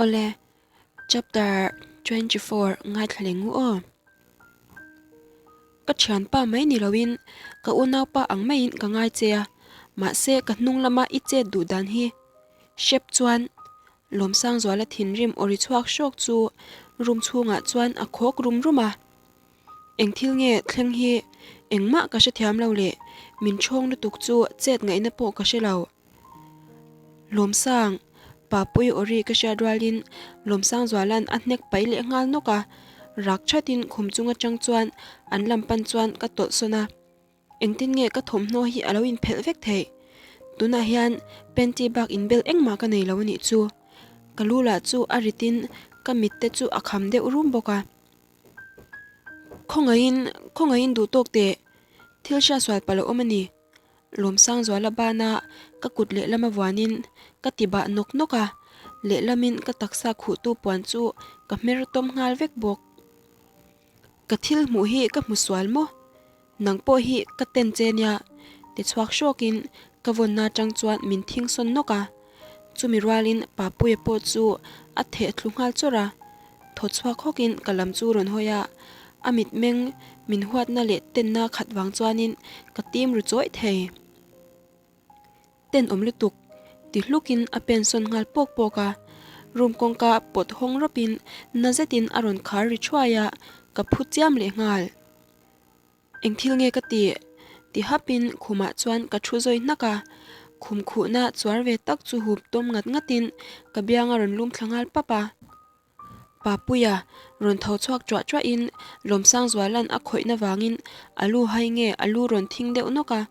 Awle, chapter 24 ngaithla leh ngu aw. Ka thianpa mai ni loin ka unaupa ang maiin ka ngai che a, mahse ka hnung lama i chet duh dan hi hrep chuan Lawmsangzuala thinrim aw ri chhuak hrawk chu room chhungah chuan a khawk rum rum a. Eng thil nge thleng hi engmah ka hrethiam lo leh min ṭhawng lutuk chu chet ngaihna pawh ka hre lo. Lawmsang, Papui aw ri ka hriat rualin Lawmsangzuala'n a hnek paih leh nghal nawk a, rak thatin khum chung atang chuan an lam pan chuan ka tawlh sawn a. Engtin nge ka thawmhnaw hi a lo inphelh vek theih? Tunah hian panty bak inbel engmah ka nei lo a nih chu. Ka lu lah chu a ritin ka mit te chu a kham deuh rum bawk a. Khawngaihin, khawngaihin duh tawk teh, thil hriatsual palh a awm a ni. Lawmsangzuala bana ka kut lehlam a vuanin ka ti bah nawk nawk a, lehlamin ka taksa khuhtu puan chu ka hmer tawm nghal vek bawk. Ka thil hmuh hi ka hmu sual maw? Nang pawh hi ka ten che nia, ti chhuak hrawkin ka vawnna atang chuan min thing sawn nawk a. Chumi rualin Papuia pawh chu a theh thlu nghal chawrh a, thaw chhuak hawkin ka lam chu rawn hawi a, a mitmeng min huatna leh tenna khat vang chuanin ka tim ru chawih thei. Tenawm lutuk ti hlukin a pen sawn nghal pawk pawk a, room kawngka pawt hawng rawpin na zetin a rawn khar ri thuai a, ka phu chiam leh nghal. Eng thil nge ka tih? ti hapin khumah chuan ka thu zawi hnak a, khum khuhna chuar ve tak chu hup tawm ngat ngatin ka biang a rawn lum thla nghal pap a. Papuia rawn tho chhuak ṭuah ṭuahin Lawmsangzuala'n a khawihna vangin a lu hai nge a lu rawn thing deuh nawk a,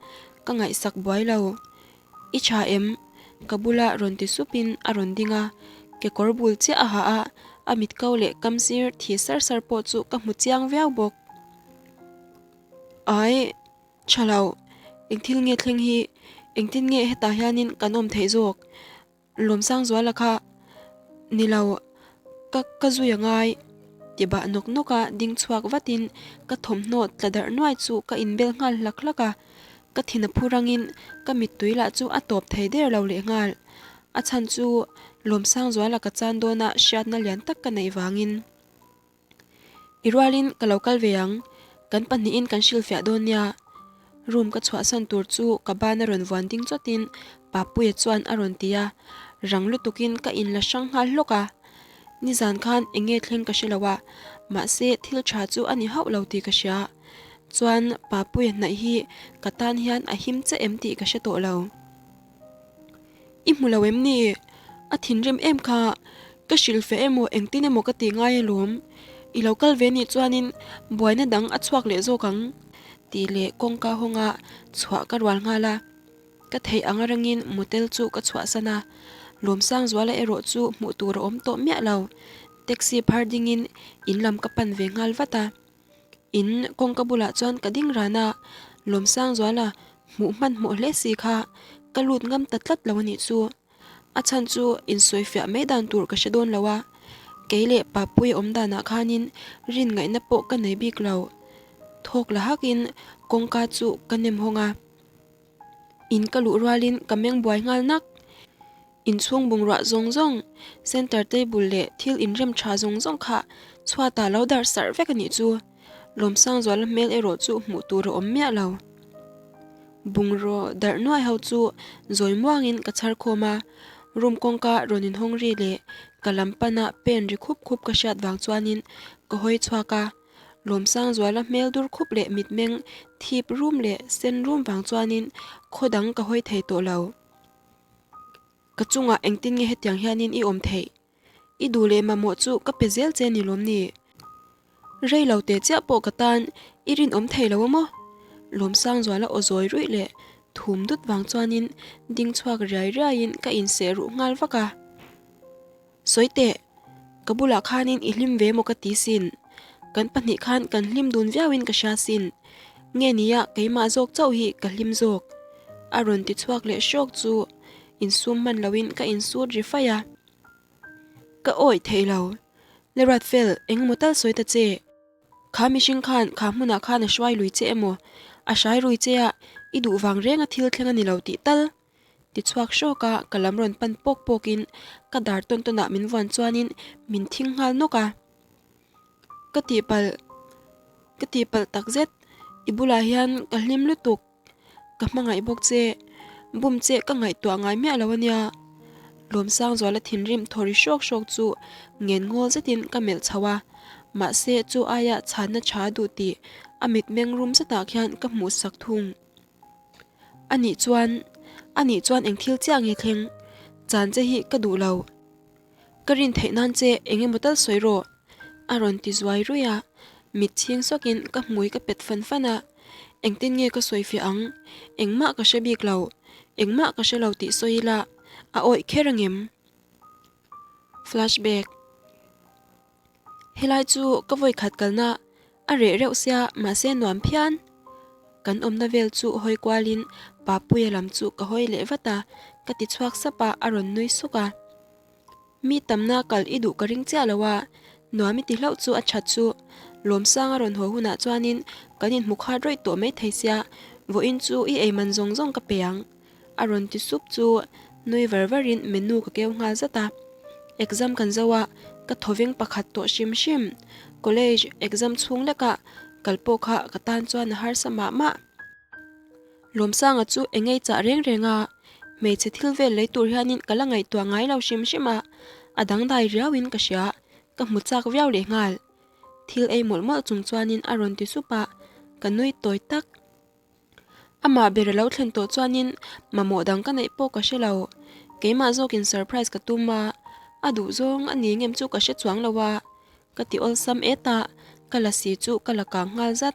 ka ngaihsak buai lo. I ṭha em? Ka bula rawn ti supin a rawn ding a, kekawr bul chiah a ha a, a mitko leh kamsir thi sar sar pawh chu ka hmu chiang viau bawk. Ai, ṭha lo, eng thil nge thleng hi, engtin nge hetah hianin kan awm theih zawk? Lawmsangzuala kha, Ni lo, ka ka zui a ngai, ti bah nawk nawk a, ding chhuak vatin ka thawmhnaw tla darh nuai chu ka inbel nghal hlak hlak a, ka thin a phu rangin ka mittui lah chu a tawp thei der lo leh nghal. A chhan chu Lawmsangzuala ka chan dawna hriatna lian tak ka neih vangin. I rualin ka lo kal ve ang, kan pahnihin kan hrilhfiah dawn nia. Room ka chhuahsan tur chu ka ban a rawn vuan ding chawtin Papuia chuan a rawn ti a, rang lutukin ka inla hrang nghal hlawk a. Nizan khan eng nge thleng ka hre lo a, mahse thil tha chu a ni hauh lo tih ka hria. Chuan Papuia hnaih hi ka tan hian a him che em tih ka hre tawh lo. I hmu lo em ni? A thinrim em kha, ka hrilh feh emaw engtin emaw ka ti ngai alawm. I lo kal ve nih chuanin buaina dang a chhuak leh zawk ang tih leh kawngka hawnga chhuah ka rual nghal a. Ka theih ang arangin motel chu ka chhuahsan a, Lawmsangzuala erawh chu hmuh tur a awm tawh miah lo. Taxi phar dingin in lam ka pan ve nghal vat a. In kawngka bulah chuan ka ding ran a, Lawmsangzuala hmuh hmanhmawh hle si kha ka lut ngam ta tlat lo a nih chu. A chhan chu insawifiah mai dan tur ka hre dawn lo a, kei leh Papuia awm danah khanin rin ngaihna pawh ka nei bik lo. Thawk la hakin kawngka chu ka nem hawng a, in ka luh rualin ka meng buai nghal nak. Inchhung bungrua zawng zawng, center table leh thil inrem tha zawng zawng kha chhuatah lo darh sarh vek a nih chu. Lawmsangzuala hmel erawh chu hmuh tur a awm miah lo. Bungraw darh nuai ho chu zawi muangin ka chhar khawm a, room kawngka rawn inhawng ri leh ka lam pana pen ri khup khup ka hriat vang chuanin ka hawi chhuak a. Lawmsangzuala hmel dur khup leh mitmeng thip rum leh sen rum vang chuanin khaw dang ka hawi thei tawh lo. Ka chungah engtin nge hetiang hianin i awm theih? I duh leh mamawh chu ka pe zel che ni lawm ni? Rei lo teh chiah pawh ka tan i rinawm thei lo a maw? Lawmsangzuala aw zawi ruih leh thum dut vang chuanin ding chhuak riai riaiin ka inseh ruh nghal vak a. Sawi teh, ka bulah khanin i hlim ve maw ka ti sin. Kan pahnih khan kan hlim dun viauin ka hria sin. Nge nia keimah zawk chauh hi ka hlim zawk. A rawn ti chhuak leh hrawk chu insum hman loin ka insut ri faih a. Ka awih thei lo. Le Ruatfel, engemaw tal sawi ta che. Kha mihring khan kha hmunah khan a hruai lui che emaw, a hrai rui che a, i duh vang reng a thil thleng a ni lo tih tal. Ti chhuak hrawk a, ka lam rawn pan pawk pawk in ka dar tawn tawn ah min vuan chuan in min thing nghal nawk a. Ka tihpalh, ka tihpalh tak zet, i bulah hian ka hlim lutuk, ka hmangaih bawk che, bum che ka ngaihtuah ngai miah lo ania. Lawmsangzuala thinrim thaw ri hrawk hrawk chu ngen ngawl zetin ka melh chho a, mahse chu aia chhanna tha duh tih a mitmeng rum zetah khian ka hmuh sak thung. Anih chuan, anih chuan eng thil chiah nge thleng? Chan che hi ka duh lo. Ka rin theih nan che eng emaw tal sawi rawh, a rawn ti zuai ruih a, mit chhing sawkin ka hmui ka pet fan fan a, engtin nge ka sawi fiah ang? Engmah ka hre bik lo, engmah ka hre lo tih sawi ila a awih kher angem? Flashback. Helai chu ka vawi khat kalna a reh reuh sia mahse nuam phian. Kan awmna vel chu hawi kualin Papuia lam chu ka hawi leh vat a, ka ti chhuak sap a, a rawn nui suk a. Mi tamna kal i duh ka ring chiah lo a, nuam i ti hlauh chu a that chu. Lawmsang a rawn haw hunah chuanin kan inhmu khat rawih tawh maithei sia, vawiin chu i ei man zawng zawng ka pe ang. A rawn ti sup chu nui var varin menu ka keu nghal zat a. Exam kan zo a, ka thawveng pakhat tawh hrim hrim. College exam chhung lekah kal pawh kha ka tan chuan a harsa mah mah. Lawmsanga chu engei chah reng reng a, hmeichhe thil vel lei tur hianin ka la ngaihtuah ngai lo hrim hrim a, a dangdai riauin ka hria, ka hmu chak viau lehnghal. Thil ei mawlh mawlh chung chuanin a rawn ti sup a, ka nui tawi tak. Amah ber a lo thlen tawh chuanin mamawh dang ka neih pawh ka hre lo. Keimah zawkin surprise ka tum a, a duh zawng a ni ngem chu ka hre chuang lo a, ka ti awlsam et a, ka la si chu ka la kang nghal zat.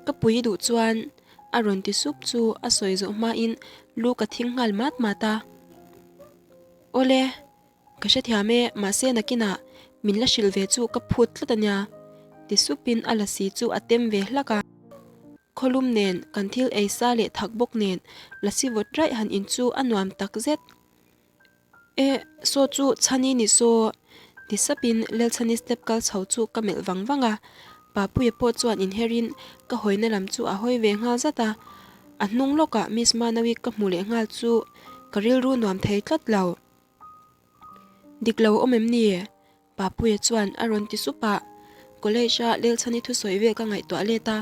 Ka pui duh chuan a rawn ti sup chu a sawi zawh hmain lu ka thing nghal mat mat a. Awle. Ka hrethiam e, mahse nakinah min la hrilh ve chu ka phut tlat a nia, ti supin a lasi chu a tem ve hlak a. Khawlum nen, kan thil ei sa leh thak bawk nen lasi vawt raih han in chu a nuam tak zet. E, saw chu Chhani ni saw, ti sapin Lelchhani step kal chho chu ka melh vang vang a. Papuia pawh chuan inherin ka hawina lam chu a hawi ve nghal zat a. A hnung lawkah Miss Manawi ka hmu leh nghal chu ka rilru nuam thei tlat lo. Dik lo awm em ni? Papuia chuan a rawn ti sup a, College a Lelchhani thusawi vel ka ngaihtuah let a,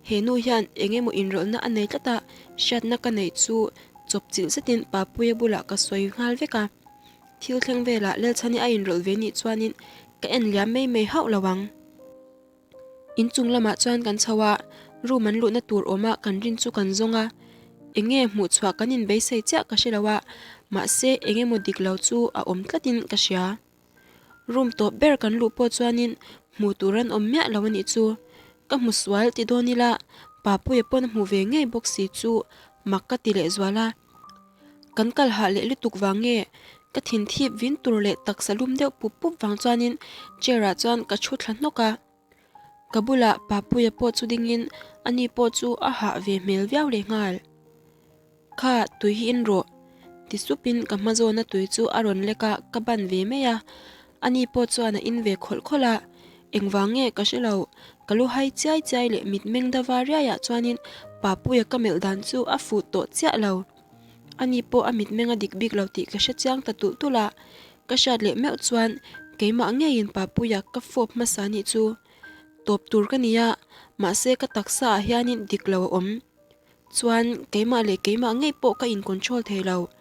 he nu hian eng emaw inrawlhna a nei tlat a, hriatna ka neih chu chawp chilh zetin Papuia bulah ka sawi nghal vek a. Thil thleng velah Lelchhani a inrawlh ve nih chuanin ka en liam mai mai hauh lo ang. Inchung lamah chuan kan chho a, room an luhna tur awma kan rin chu kan zawng a, eng nge hmuh chhuah kan inbeisei chiah ka hre lo a, mahse eng emaw dik lo chu a awm tlatin ka hria. Room tawp ber kan luh pawh chuanin hmuh tur an awm miah lo a nih chu. Ka hmu sual ti dawn ila Papuia pawn a hmu ve ngei bawk si chu mak ka ti lehzual a. Kan kal hah leh lutuk vang nge ka thin thip vin tur leh taksa lum deuh pup pup vang chuanin chair ah chuan ka thu thla hnawk a. Ka bulah Papuia pawh chu dingin ani pawh chu a hah ve hmel viau leh nghal. Kha tui hi in rawh ti supin ka hma zawna tui chu a rawn lek a ka ban ve mai a. Ani pawh chuan a in ve khawlh khawlh a, engvang nge ka hre lo, ka lu hai chiai chiai leh mitmeng dava riaiah chuanin Papuia ka melh dan chu a fuh tawh chiah lo. Ani pawh a mitmeng a dik bik lo tih ka hre chiang ta tulh tulh a, ka hriat leh meuh chuan keimah ngeiin Papuia ka fawp hmasa nih chu tawp tur ka ni a, mahse ka taksa ah hianin dik lo a awm. Chuan keimah leh keimah ngei pawh ka in control thei lo.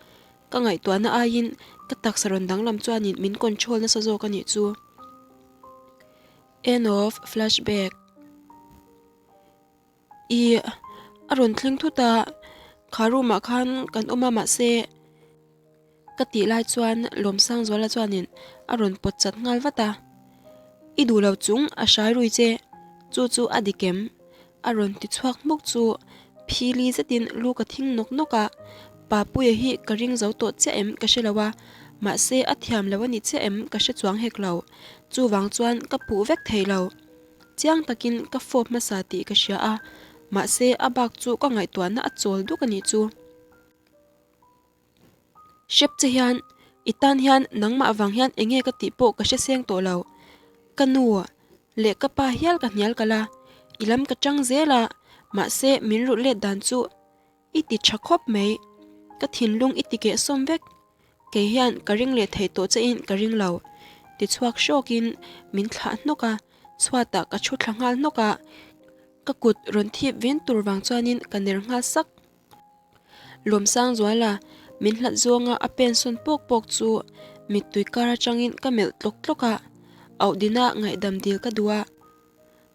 Ka ngaihtuahna aiin ka taksa rawn danglam chuanin min control nasa zawk a nih chu. End of flashback. I a rawn thleng thut a, kha room ah khan kan awm a mahse ka tih lai chuan Lawmsangzuala chuanin a rawn pawt chat nghal vat a, I duh lo chung a hrai rui che, chu chu a dik em? A rawn ti chhuak hmuk chu phili zetin lu ka thing nawk nawk a, Papuia hi ka ring zo tawh chiah em ka hre lo a, mahse a thiam lo a ni chiah em ka hre chuang hek lo, chuvang chuan ka puh vek thei lo. Chiang takin ka fawp hmasa tih ka hria a, mahse a bak chu ka ngaihtuahna a chawl duk a nih chu. Hrep che hian, i tan hian nangmah avang hian enge ka tih pawh ka hre seng tawh lo. Ka nu leh ka pa hial ka hnial kalh a, i lam ka chang zel a, mahse min rulh let dan chu i ti tha khawp mai. Ka thinlung i ti keh sawm vek. Kei hian ka ring leh thei tawh che in ka ring lo. Ti chhuak hrawk in min thlah hnawk a, chhuatah ka thu thla nghal hnawk a. Ka kut rawn thip vin tur vang chuanin ka ner nghal sak. Lawmsangzuala min hlat zawnga a pen sawn pawk pawk chu mittui kar atangin ka melh tlawk tlawk a, Auhdina ngaihdam dil ka duh a.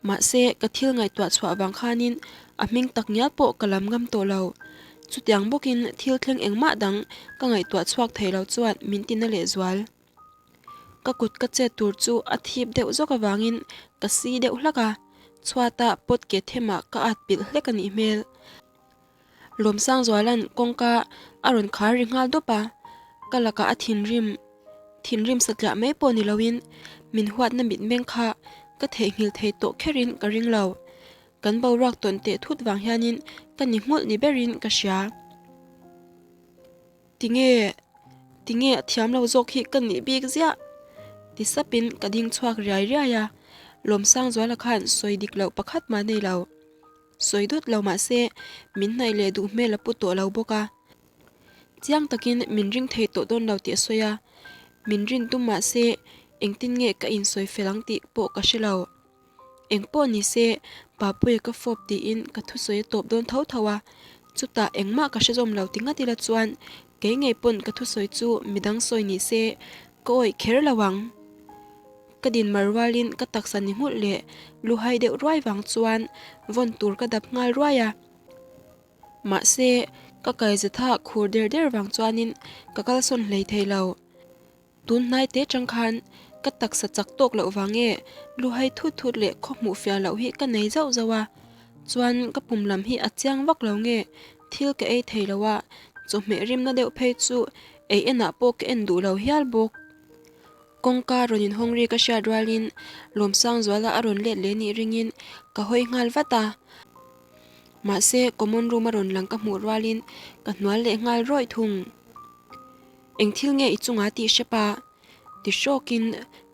Mahse, ka thil ngaihtuah chhuah vang khanin a hming tak ngial pawh ka lam ngam tawh lo. Chutiang bawkin thil thleng engmah dang ka ngaihtuah chhuak thei lo chuan min ti na lehzual. Ka kut ka chet tur chu a thip deuh zawk avangin ka si deuh hlak a, chhuata pot ke themah ka at pilh hlek a nih hmel. Lawmsangzuala'n kawngka a rawn khar ri nghal dawp a, ka lakah a thinrim thinrim satliah mai pawh ni loin min huatna mitmeng kha ka theihnghilh thei tawh kherin ka ring lo. Kan boruak tawn teh thut vang hianin ka ni nghulh ni berin ka hria. Tinge, tinge a thiam lo zawk hi ka nih bik ziah? Ti sapin ka ding chhuak riai riai a, Lawmsangzuala khan sawi dik loh pakhat mah nei lo. Sawi dawt lo mah se min hnaih leh duh hmel a pu tawh lo bawk a. Chiang takin min ring thei tawh dawn lo tih a sawi a, min rin tum mah se engtin nge ka insawi fel ang tih pawh ka hre lo. Eng pawh ni se, Papuia ka fawp tiin ka thusawi a tawp dawn tho tho a, chutah engmah ka hre zawm lo ti ngat ila chuan kei ngei pawn ka thusawi chu midang sawi ni se ka awih kher lo ang. Ka din mar rualin ka taksa ni nghulh leh luhai deuh ruai vang chuan vawn tur ka dap nghal ruai a. Mahse, ka kaizatha khur der der vang chuanin ka kalsawn hlei thei lo. Tun hnai te chang khan ka taksa chak tawk loh vang nge luhai thut thut leh khaw hmuh fiah loh hi ka nei zauh zauh a, chuan ka pum lam hi a chiang vak lo nge thil ka ei thei lo a, chawhmeh rimna deuh phei chu ei enah pawh ka en duh lo hial bawk. Kawngka rawn inhawng ri ka hriat rualin Lawmsangzuala a rawn let leh nih ringin ka hawi nghal vat a, mahse common room a rawn lang ka hmuh rualin ka hnual leh nghal rawih thung. Eng thil nge i chunga tih hrep a? Ti hrawkin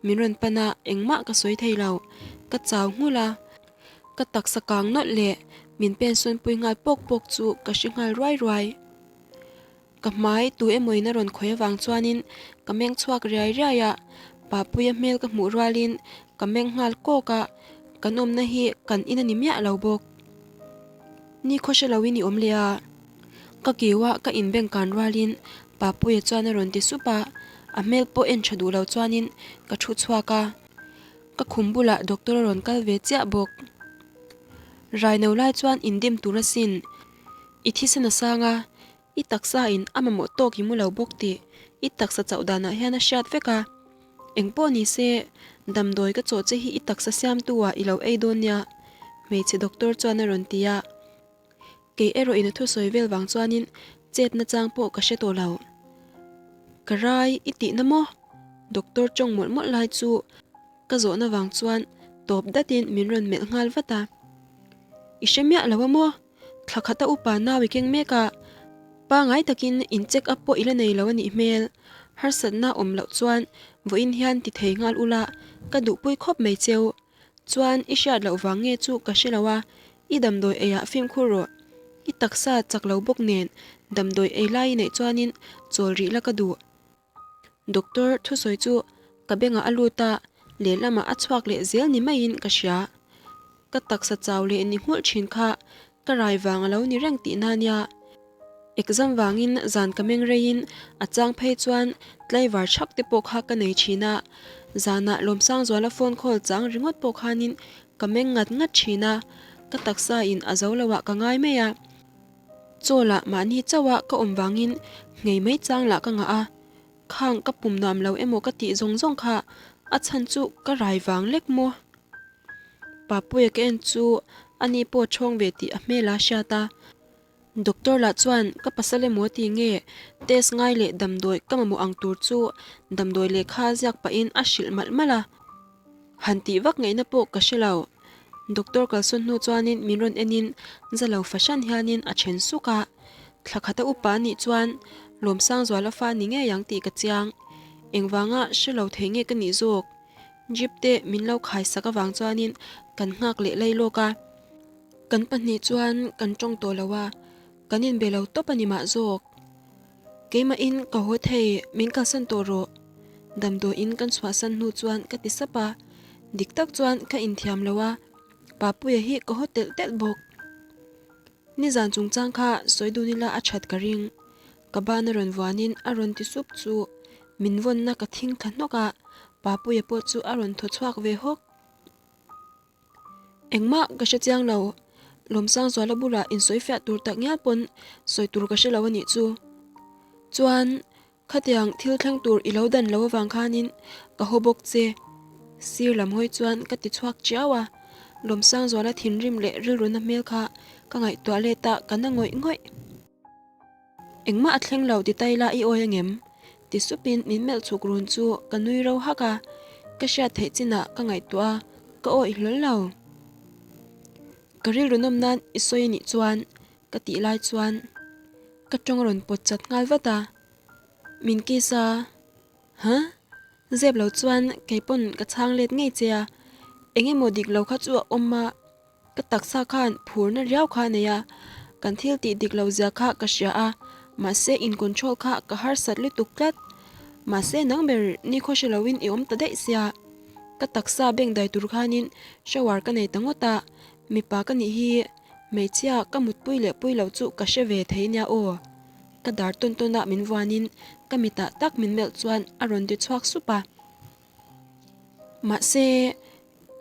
min rawn pan a, engmah ka sawi thei lo. Ka chau nghulh a, ka taksa kang nawlh leh min pensawn pui nghal pawk pawk chu ka hre nghal ruai ruai. Ka hmai tu emawin a rawn khawih avang chuanin ka meng chhuak riai riai a, Papuia hmel ka hmuh rualin ka meng nghal kawk a, kan awmna hi kan in a ni miah lo bawk. Ni khaw hre loin i awm leh a. Ka kiu a ka inbeng kan rualin Papuia chuan a rawn ti sup a, a hmel pawh en tha duh lo chuanin ka thu chhuak a, ka khum bulah doctor a rawn kal ve chiah bawk. Raino lai chuan indim tur asin i thisen a sang a, i taksa in a mamawh tawk i mu lo bawk tih i taksa chauh danah hian a hriat vek a, engpawh ni se damdawi ka chawh che hi i taksa siamtu ah i lo ei dawn nia hmeichhe doctor chuan a rawn ti a. Kei erawh in a thusawi vel vang chuanin chet nachang pawh ka hre tawh lo. Ka rai i tihna maw? Doctor tawng mawlh mawlh lai chu ka zawhna vang chuan tawp datin min rawn melh nghal vat a. I hre miah lo a maw? Thla khata upa nau i keng mek a, pangai takin in check up pawh i la nei lo a nih hmel. Harsatna awm loh chuan vawiin hian ti thei nghal ula ka duhpui khawp mai cheu. Chuan i hriat loh vang nge chu ka hre lo a, i damdawi eiah fimkhur rawh. I taksa chak lo bawk nen damdawi ei lai i neih chuanin chawl rih la ka duh. Doctor thusawi chu ka bengah a lut a, lehlamah a chhuak leh zel ni maiin ka hria. Ka taksa chau leh ni nghulh thin kha ka rai vang a lo ni reng tihna nia. Exam vangin zan ka meng reiin a chang phei chuan tlaivar chhak te pawh kha ka nei thin a, zanah Lawmsangzuala phone call chang ringawt pawh khanin ka meng ngat ngat thin a, ka taksa in a zo lo ah ka ngai mai a. Chaw lah mahni chauh a ka awm vangin nghei mai chang lah ka ngah a, khang ka pum nuam lo emaw ka tih zawng zawng kha a chhan chu ka rai vang lek maw? Papuia ka en chu ani pawh thawng ve tih a hmel a hriat a. Doctor lah chuan ka pasal emaw ti nge test ngai leh damdawi ka mamawh ang tur chu damdawi lehkha ziak pahin a hrilh malh malh a. Han tih vak ngaihna pawh ka hre lo. Doctor kalsawn hnu chuanin min rawn enin za lo fahran hianin a then suk a. Thla khata upa anih chuan Lawmsangzuala fa ni ngei ang tih ka chiang. Engvanga hre lo thei nge ka nih zawk? Jeep te min lo khaisak avang chuanin kan nghak leh lai lawk a. Kan pahnih chuan kan tawng tawh lo a, kan inbe lo tawp a ni mah zawk. Keimahin ka haw thei, min kalsan tawh rawh. Damdawiin kan chhuahsan hnu chuan ka ti sap a, dik tak chuan ka inthiam lo a, Papuia hi ka haw telh telh bawk. Nizan chungchang kha sawi dun ila a that ka ring. Ka ban a rawn vuanin a rawn ti sup chu min vawnna ka thing thla hnawk a, Papuia pawh chu a rawn thaw chhuak ve hawk. Engmah ka hre chiang lo, Lawmsangzuala bulah insawi fiah tur tak ngial pawn sawi tur ka hre lo a nih chu. Chuan Khatiang thil thleng tur i lo dan lo avang khanin ka haw bawk che. Sir lam hawi chuan ka ti chhuak chiau a, Lawmsangzuala thinrim leh rilruna hmel kha ka ngaihtuah let a ka na ngawih ngawih. Engmah a thleng lo ti tai la i awi angem? Ti supin min melh chhuk run chu ka nui ro hak a, ka hriat theih chinah ka ngaihtuah a, ka awih hlawl lo. Ka rilru nawm nan i sawi anih chuan ka tih lai chuan ka tawng a rawn pawt chat nghal vat a, min kiss a, Huh? Zep lo chuan kei pawn ka chhang let ngei che a, eng emaw dik lo kha chu a awm a, ka taksa khan phurna riau kha a nei a, kan thil tih dik lo zia kha ka hria a, mahse in control kha ka harsat lutuk tlat, mahse nang ber nikhaw hre loin i awm ta daih sia, ka taksa beng dai tur khanin shower ka nei ta ngawt a, mipa ka nih hi. Hmeichhia ka mutpui leh pui lo chu ka hre ve thei nia aw. Ka dar tawn tawn ah min vuanin ka mitah tak min melh chuan a rawn ti chhuak sup a. Mahse,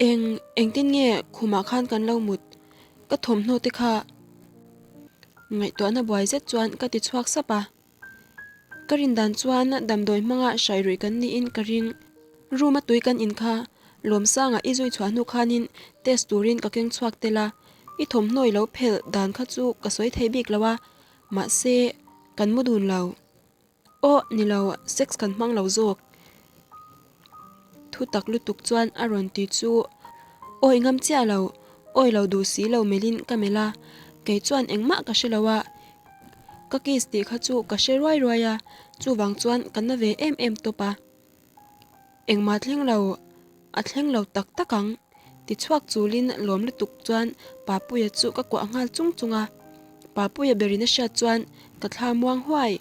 eng engtin nge khumah khan kan lo mut? Ka thawmhnaw te kha ngaihtuahna buai zet chuan ka ti chhuak sap a. Ka rin dan chuan damdawi hmanga hrai ruih kan niin ka ring. Room a tui kan in kha Lawmsanga i zui chhuah hnu khanin test turin ka keng chhuak tel a, i thawmhnaw i lo phelh dan kha chu ka sawi thei bik lo a, mahse kan mu dun lo. Aw ni lo, sex kan hmang lo zawk. Thu tak lutuk chuan a rawn ti chu awi ngam chiah lo, awi lo duh si lo melhin ka melh a, kei chuan engmah ka hre lo a, ka kiss tih kha chu ka hre ruai ruai a, chuvang chuan ka na ve em em tawp a. Engmah thleng lo, a thleng lo tak tak ang, ti chhuak chulin lawm lutuk chuan Papuia chu ka kuah nghal chung chung a, Papuia berin a hriat chuan ka thla muang huai.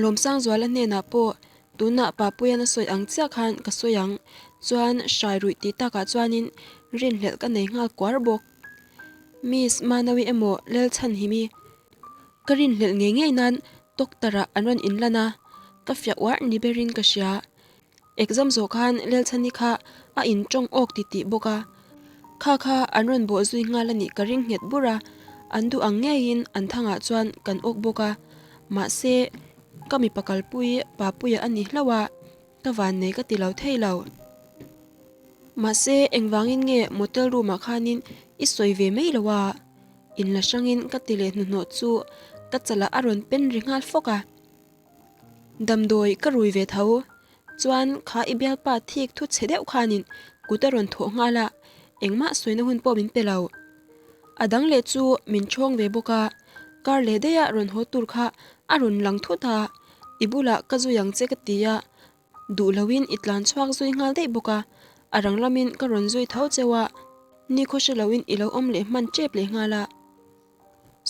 Lawmsangzuala hnenah pawh Tunah Papuian a sawi ang chiah khan ka sawi ang, chuan hrai ruih tih takah chuanin rinhlelh ka nei nghal kuar bawk. Miss Manawi emaw Lelchhanhimi ka rinhlelh ngei ngei nan doctor ah an rawn inlan a, ka fiah uar ni berin ka hria. Exam zawh khan Lelchhani kha a intawng awk ti tih bawk a, kha kha an rawn bawh zui nghal a nih ka ring nghet bur a, an duh ang ngeiin an thangah chuan kan awk bawk a, mahse Ka mipa kalpui Papuia a ni hlauh a, ka vannei ka ti lo thei lo. Mahse, engvangin nge motel room ah khanin i sawi ve mai lo a? Inla hrangin ka ti leh hnuhnawh chu ka chalah a rawn pen ri nghal fawk a. Damdawi ka rui ve tho. Chuan kha i bialpa thik thu chhe deuh khanin kut a rawn thawh nghal a, engmah sawina hun pawh min pe lo. A dang leh chu min chhawng ve bawk a, kar leh daih a rawn haw tur kha a rawn lang thut a, i bulah ka zui ang che ka ti a, duh loin i tlan chhuak zui nghal daih bawk a, a rang lamin ka rawn zui tho cheu a, nikhaw hre loin i lo awm leh hman tep leh nghal a.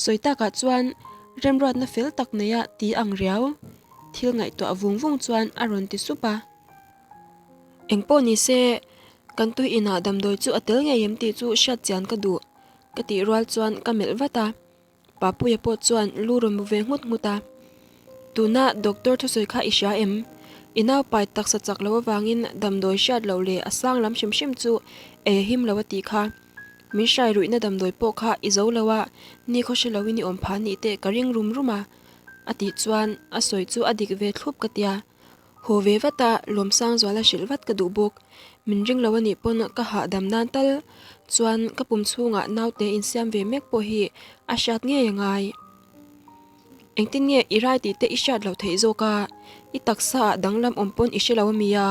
Sawi takah chuan remruatna fel tak neia ti ang riau, thil ngaihtuah vung vung chuan a rawn ti sup a. Engpawh ni se, kan tui inah damdawi chu a tel ngei em tih chu hriat chian ka duh, ka tih rual chuan ka melh vat a. Papuia pawh chuan lu rawn bu ve nghut nghut a. Tuna doctor thusawi kha i hria em? I naupai taksa chak loh avangin damdawi hriat loh leh a sang lam hrim hrim chu ei a him lo a tih kha. Min hrai ruihna damdawi pawh kha i zo lo a, nikhaw hre loin i awm phah nih teh ka ring rum rum a, a tih chuan a sawi chu a dik ve thlup ka tia. Haw ve vat a, Lawmsangzuala hrilh vat ka duh bawk. Min ring lo anih pawn ka hahdam nan tal chuan ka pum chhungah naute insiam ve mek pawh hi a hriat ngei a ngai. Engtin nge i rai tih te i hriat loh theih zawk a, i taksa ah danglam awm pawn i hre lo ami a,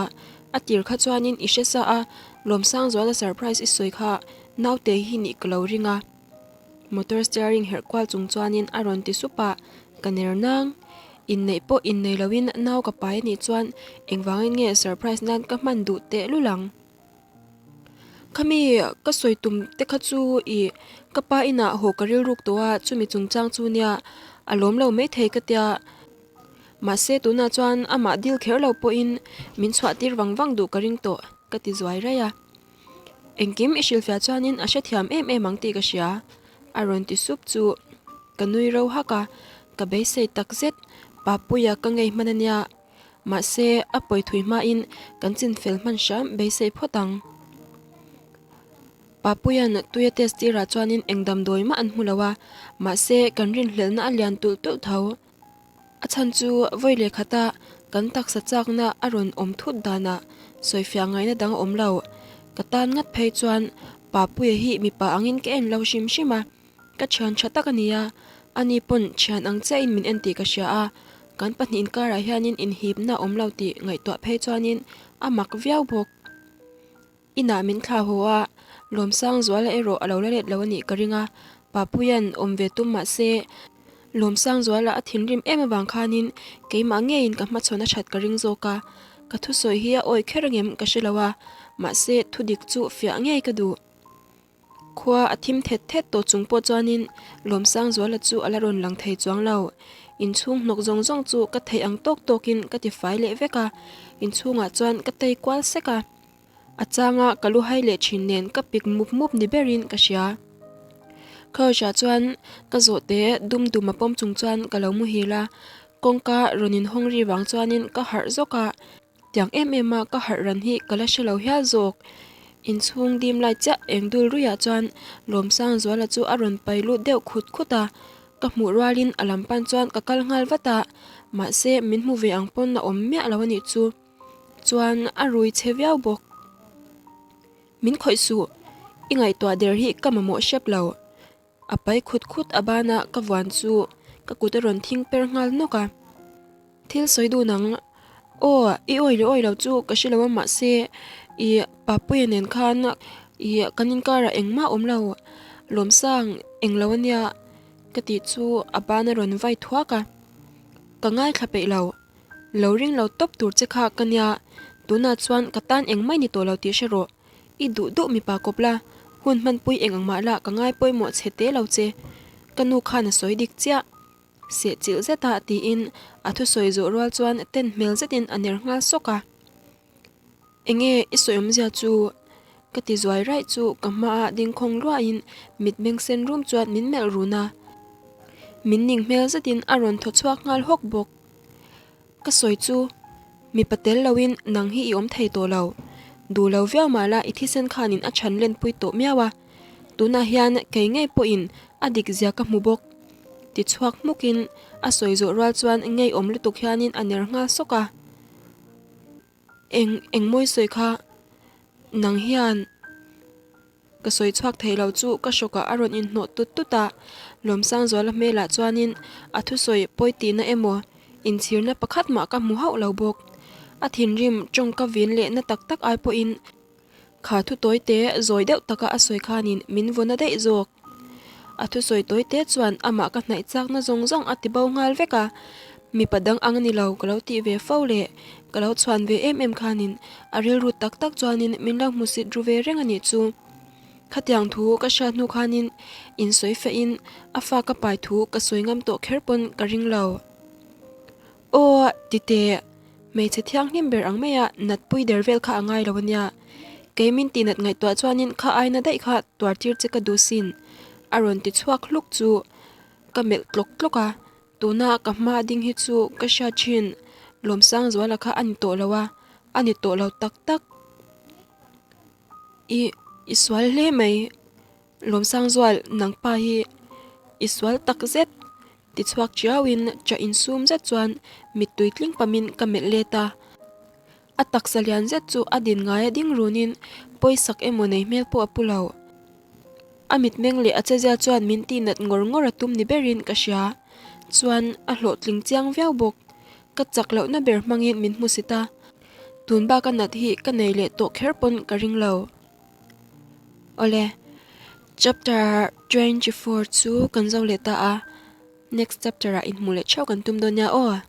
a tir kha chuanin i hre sa a, Lawmsangzuala surprise i sawi kha naute hi nih ka lo ring a. Motor steering herh kual chung chuanin a rawn ti sup a, ka ner nang. Inneih pawh innei loin nau ka pai anih chuan engvangin nge surprise nan ka hman duh tehlul ang. Khami ka sawi tum te kha chu i ka pa inah haw ka rilruk tawh a, chumi chungchang chu nia a lawm lo maithei ka tia. Mahse tunah chuan amah dil kher lo pawhin min chhuah tir vang vang duh ka ring tawh ka ti zuai raih a. Engkim i hrilhfiah chuanin a hrethiam em em ang tih ka hria a rawn ti sup chu ka nui ro hak a, ka beisei tak zet Papuia ka ngei hman ania. Mahse a pawi thui hmain kan chinfel hman hram beisei phawt ang. Papuia'n tuia test tirah chuanin eng damdawi mah an hmu lo a, mahse kan rinhlelhna a lian tulh tulh tho. A chhan chu vawi leh khata kan taksa chakna a rawn awm thut danah sawifiah ngaihna dang a awm lo. Ka tan ngat phei chuan Papuia hi mipa angin ka en lo hrim hrim a, ka thian tha tak a ni a, ani pawn thian ang chiahin min en tih ka hria a, kan pahnih inkarah hianin inhipna a awm lo tih ngaihtuah phei chuanin a mak viau bawk. Inah min thlah haw a, Lawmsangzuala erawh a lo la let lo a nih ka ring a, Papuia'n awm ve tum mah se, Lawmsangzuala a thinrim em avang khanin keimah ngeiin ka hmachhawn a that ka ring zawk a, ka thusawi hi a awi kher angem ka hre lo a, mahse thudik chu fiah ngei ka duh. Khua a thim thet thet tawh chung pawh chuanin Lawmsangzuala chu a la rawn lang thei chuang lo. Inchhung hnawk zawng zawng chu ka theih ang tawk tawkin ka tifai leh vek a, inchhungah chuan ka tei kual sek a. A changa ka lu hai leh thin nen ka pik mup mup ni berin ka hria. Couch ah chuan ka zawhte dum dum a pawm chung chuan ka lo muhil a, kawngka rawn inhawng ri vang chuanin ka harh zawk a, tiang em em a ka harh ran hi ka la hre lo hial zawk. Inchhung dim lai chiah eng dul ruihah chuan Lawmsangzuala chu a rawn pai lut deuh khut khut a, ka hmuh rualin a lam pan chuan ka kal nghal vat a, mahse min hmu ve ang pawn a awm miah lo a nih chu. Chuan a rui chhe viau bawk. Min khawih suh, i ngaihtuah der hi ka mamawh hrep lo. A pai khut khut a bana ka vuan chu ka kut a rawn thing per nghal nawk a. Thil sawi dun ang, aw i awi leh awi lo chu ka hre lo a mahse i Papuia nen khan i kan inkarah engmah awm lo, Lawmsang eng lo ania ka tih chu a ban a rawn vai thuak a, ka ngaithla peih lo. Lo ring lo tawp tur che kha ka nia, tunah chuan ka tan engmah ni tawh lo tih hre rawh. I duh duh mipa kawp la, hun hmanpui eng ang mah la ka ngai pawimawh chhe te lo che. Ka nu khan a sawi dik chiah. Seh chilh zeta tiin a thusawi zawh rual chuan ten hmel zetin a ner nghal sawk a. Enge i sawi awmzia chu? Ka ti zuai raih chu ka hmaah ding khawng luahin mitmeng sen rum chuan min melh run a. Min ning hmel zetin a rawn thaw chhuak nghal hawk bawk. Ka sawi chu mipa tel loin nang hi i awm thei tawh lo. Duh lo viau mah la i thisen khanin a chhan lenpui tawh miau a. Tunah hian kei ngei pawhin a dik zia ka hmu bawk. Ti chhuak hmukin a sawi zawh rual chuan ngeiawm lutuk hianin a ner nghal sawk a. Eng eng mawi sawi kha nang hian ka sawi chhuak thei lo chu ka hrawkah a rawn inhnawh tut tut a, Lawmsangzuala hmelah chuanin a thusawi pawi tihna emaw inchhirna pakhat mah ka hmu hauh lo bawk. A thinrim tawngka vin leh na tak tak ai pawhin Kha thu tawi te zawi deuh taka a sawi khanin min vaw na daih zawk. A thusawi tawi te chuan amah ka hnaih chakna zawng zawng a ti bo nghal vek a, mipa dang ang a ni lo ka lo tih ve fo leh ka lo chhuan ve em em khanin a rilru tak tak chuanin min lo hmusit ru ve reng a nih chu. Khatiang thu ka hriat hnu khanin insawi fehin a fa ka pai thu ka sawi ngam tawh kher pawn ka ring lo. Aw, titeh, hmeichhe thianghlim ber ang maia natpui der vel kha a ngai lo ania. Kei min tihnat ngaihtuah chuanin kha aina daih kha tuar tir che ka duh sin, a rawn ti chhuak hluk chu ka melh tlawk tlawk a. Tuna ka hma ding hi chu ka hriat thin, Lawmsangzuala kha a ni tawh lo a, a ni tawh lo tak tak. I, i sual hle mai. Lawmsangzual, nang pa hi i sual tak zet ti chhuak chiauin chah insum zet chuan mittui tling pamin ka melh let a. A taksa lian zet chu a din ngaia ding runin pawisak emaw nei hmel pawh a pu lo. A mitmeng leh a chezia chuan min tihnat ngawr ngawr a tum ni berin ka hria. Chuan a hlawhtling chiang viau bawk. Ka chak lohna ber hmangin min hmusit a. Tun bak a nat hi ka nei leh tawh kher pawn ka ring lo. Awle, chapter 24 chu kan zo leh ta a, next chapter ah inhmuh leh theuh kan tum dawn nia aw.